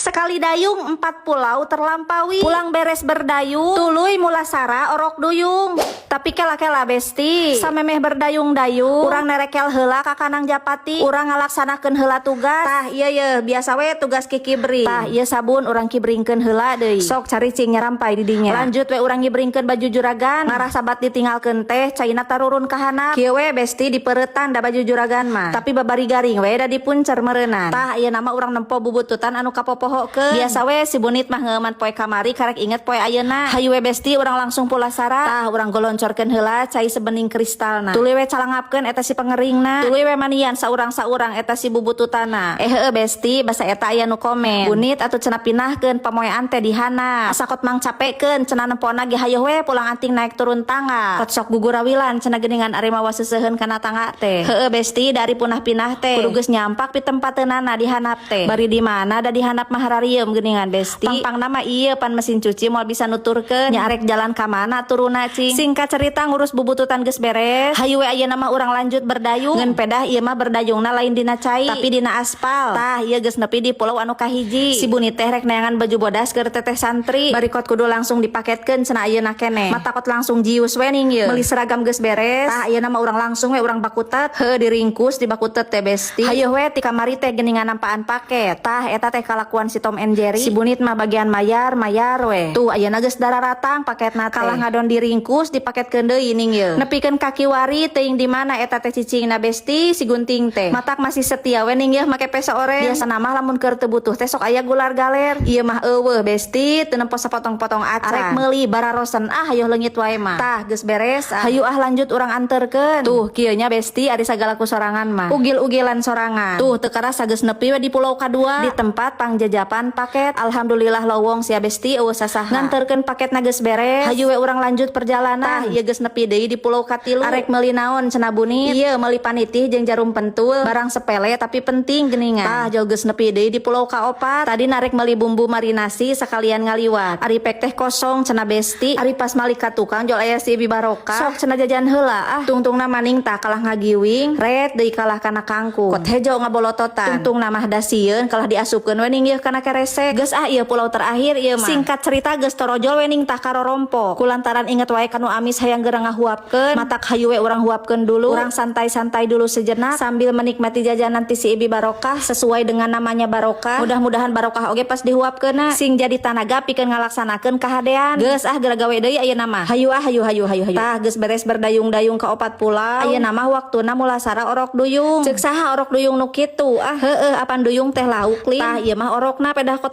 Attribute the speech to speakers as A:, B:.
A: Sekali dayung empat pulau terlampaui. Pulang beres berdayung, tuluy mulasara orok duyung. Tapi kela-kela, Besti, samemeh berdayung-dayung, urang nerekel heula ka Kanang Japati, urang ngalaksanakeun heula tugas. Tah, iya ye, biasa we tugas kikibring. Tah, ieu sabun urang kibringkeun heula deui. Sok cari cing nyarampai di dinya. Lanjut we urang ngibringkeun baju juragan, ngarah sabat ditinggalkeun teh caina tarurun ka handap. Kieu we, Besti, diperetan da baju juragan mah. Tapi babari garing we da dipuncer meureunan. Tah, ieu nama urang nempo bubututan anu kapopohokeun. Biasa we si Bunit mah ngeuman poe kamari karek inget poe ayeuna. Hayu we, Besti, urang langsung pulasara. Tah, urang goloncorkeun heula cai sebening kristalna. Tuluy we calangapkeun eta si pengeringna. Tuluy we manian saurang-saurang eta si bubututana. Eh heueuh, Besti, basa eta aya nu komen. Bunit atuh cenah pinahkeun pamoean teh di handap. Asa kot mang capekeun cenah nempona ge hayoh we pulang anting naik turun tangga. Kot sok gugurawilan cenah geuningan ari mawa seuseuheun kana tangga teh. Heueuh, Besti, dari punah-pinah teh. Kudu geus nyampak pitempateunana di handap teh. Bari di mana da di handap mah hararieum geuningan, Besti. Pangpang nama ieu pan mesin cuci moal bisa nuturkeun. Nya arek jalan ka mana turuna cing. Singkat cerita ngurus bubututan geus beres. Hayu we ayeuna mah urang lanjut berdayung. Ngan pedah ieu mah berdayungna lain dina cai tapi dina aspal. Tah, ieu geus nepi di pulau anu kahiji. Si Bunit teh rek neangan baju bodas keur teteh santri. Bari kot kudu langsung dipaketkeun cenah ayeuna keneh. Mata kot langsung jius we ning ieu. Meuli seragam geus beres. Tah, ayeuna mah urang langsung we urang bakutet. Heuh, diringkus di bakutet teh, Besti. Hayoh we ti kamari teh geuningan nampaan paket. Tah, eta teh kalakuan si Tom and Jerry. Si Bunit mah bagian mayar, mayar we. Tuh ayeuna geus dararatang paketna teh. Kalah ngadon diringkus dipaketkeun deui ning ieu. Nepikeun kaki wari teuing di mana eta teh cicingna, Besti, si gunting teh. Matak masih setia we ning ieu make peso oren. Biasana mah lamun keur teu butuh teh sok aya gular galer. Ieu mah euweuh, Besti, teu nempo sapotong-potong acan. Arek meuli bararosen ah, hayoh leungit wae mah. Tah, geus beres ah. Hayu ah lanjut urang anterkeun. Tuh kieu nya, Besti, ari sagala ku sorangan mah. Ugil-ugilan sorangan. Tuh teu karasa geus nepi we di pulau kadua di tempat pangjajapan paket. Alhamdulillah lowong sia, Besti, euweuh sasaha. Nganterkeun paketna geus beres. Hayu we urang lanjut perjalanan. Tah, ieu geus nepi deui di pulau katilu. Arek meuli naon cenah Bunit? Ieu meuli panitih jeung jarum pentul. Barang sepele tapi penting geuningan. Tah, jauh geus nepi deui di pulau kaopat. Tadi narek meuli bumbu marinasi sekalian ngaliwat. Ari pek teh kosong cenah, Besti. Ari pas malik ka tukang jol aya si Bibi Barokah. Sok cenah jajan heula ah. Tungtungna maning tah kalah ngagiwing, ret deui kalah kana kangkung. Kot hejo ngabolototan. Tungtungna mah da sieun kalah diasupkeun we ning ieu kana keresek. Geus ah, ieu pulau terakhir ieu mah. Singkat cerita geus torojol we ning tah karorompok. Kulantaran inget wae kanu amis hayang geura ngahuapkeun, matak hayu we urang huapkeun dulu. Urang santai-santai dulu sejenak sambil menikmati jajanan ti si Ibi Barokah sesuai dengan namanya Barokah. Mudah-mudahan barokah oge pas dihuapkeunna sing jadi tanaga pikeun ngalaksanakeun kahadean. Geus ah, geura gawe deui ayeuna mah. Hayu ah, hayu hayu hayu hayu. Tah, geus beres berdayung-dayung ka opat pulau. Ayeuna mah waktuna mulasara orok duyung. Ceuk saha orok duyung nu kitu ah? Heueuh, apan duyung teh lauk lin. Tah, ieu mah orokna pedah kot.